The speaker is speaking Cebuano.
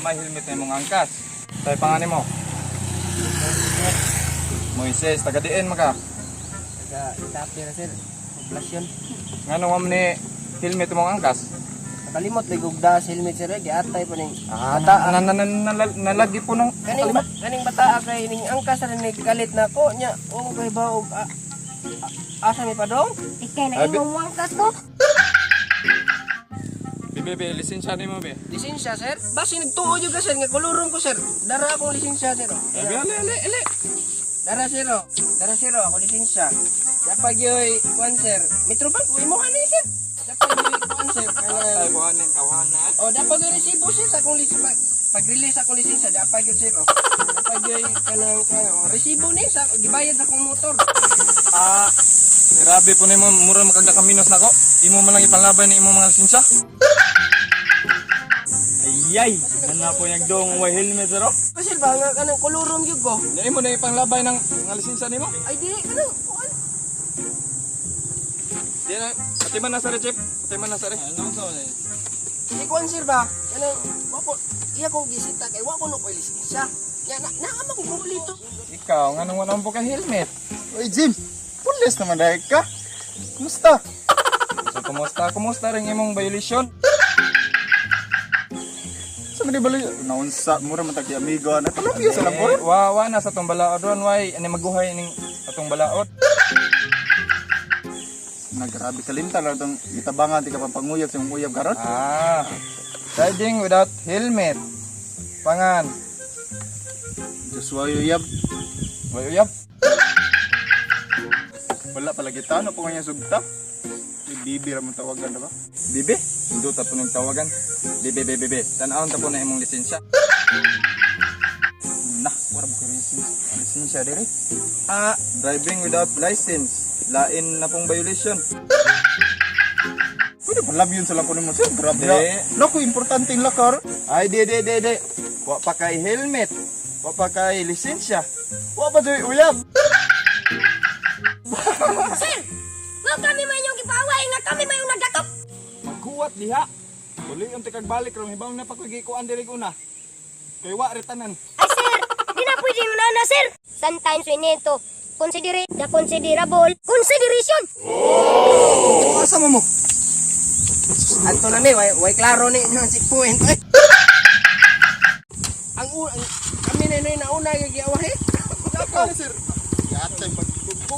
May helmet na imong angkas. Tay pangalan mo? Moises, taga diin man ka. Taga Itapi ra, sir. Poblasyon. Ngano man ni helmet imong angkas? Nakalimot lagi og daas helmet, sir. Giatay pa ning Ah, bata. na, nalagi po ng Kaning bata kay ning angkas ra ni kalit na ko nya. O kay ba og asa mi padong? Ikay na Abi- imong wangkas ko. Bebe, be, lisensya nimo be. Lisensya, sir. Basi nagtuo jud ka, sir, nga koloron ko, sir. Dara akong lisensya, sir, oh. Bebe, ale, ale, ale. Dara, sir, oh. Dara, sir, oh. Ako lisensya. Dapat yoy kuan, sir. Metro Bank imo ani, sir. Dapat yoy kuan, sir. Tay Kanang buhanin tawahan na. Oh, dapat yung resibo, sir, sa akong lisensya. Pag-release akong lisensya, dapat yun, sir. Oh. Dapat yung kanang, kanang, oh, resibo ni, sa, gibayad sa akong motor. Ah, grabe po nimo, mura makagakaminos nako. Imo man lang ipanlabay ni imong mga lisensya. Ayay, ana po yung dong way helmet sir. Oh. Kasi ba, nga kanang kolorom yun ko. Nya imo na ipanglabay ng mga lisensya nimo. Ay, di, kanang, kuan. Di na, atiman na sa chip. Atiman na sa re. Ano sa ni? Di kuan, sir ba, kanang, wapo, iya kong gisita kay wako no ko'y lisensya. Ya, na, naama ko kumpleto. Ikaw, nganong wala mo ka helmet? Oy, Jim! Pulis naman dahil ka. Kumusta? So, kumusta? Kumusta rin imong violation? Sa mga balo, naunsa, mura man tagi amigo. Ano, talapyo sa Eh, labor. wa na sa atong balaod ron, way ani maguhay ning atong balaod. Nagrabe kalimta lang itong gitabangan, di ka panguyab sa imong uyab karon. Ah, riding without helmet. Pangan, Joshua uyab, way uyab. Wala pala kita, ano po kanya sugta? May bibi ra mong tawagan, diba? Bibi, hindi ta po nung tawagan. Bibi, bibi, bibi. Tanawon ta po na imong lisensya. Nah, wala mo kayo lisensya diri. Ah, driving without license. Lain na pong violation. Pwede pa love yun sa lang po nimo, sir. Grabe Di. na. Naku, importante yung lakar. Ay, di, di, di, di. Wa pa kay helmet. Wa pa kay lisensya. Wa pa joy uyab. Sir, wa kami may inyong gipaaway nga kami may nagdakop. Magkuwat diha. Uli yung tikag balik ron hibaw na pa ko'y gikuan diri una. Kay wa ri tanan. Ay sir, di na pwede yung nana, sir. Sometimes we need to consider the considerable consideration. Asa mo mo? Anto na ni, way klaro ni, no, checkpoint. Ay. Ang kami na noy nauna, gigiawahe. Nako, sir. Yatay pagtubo.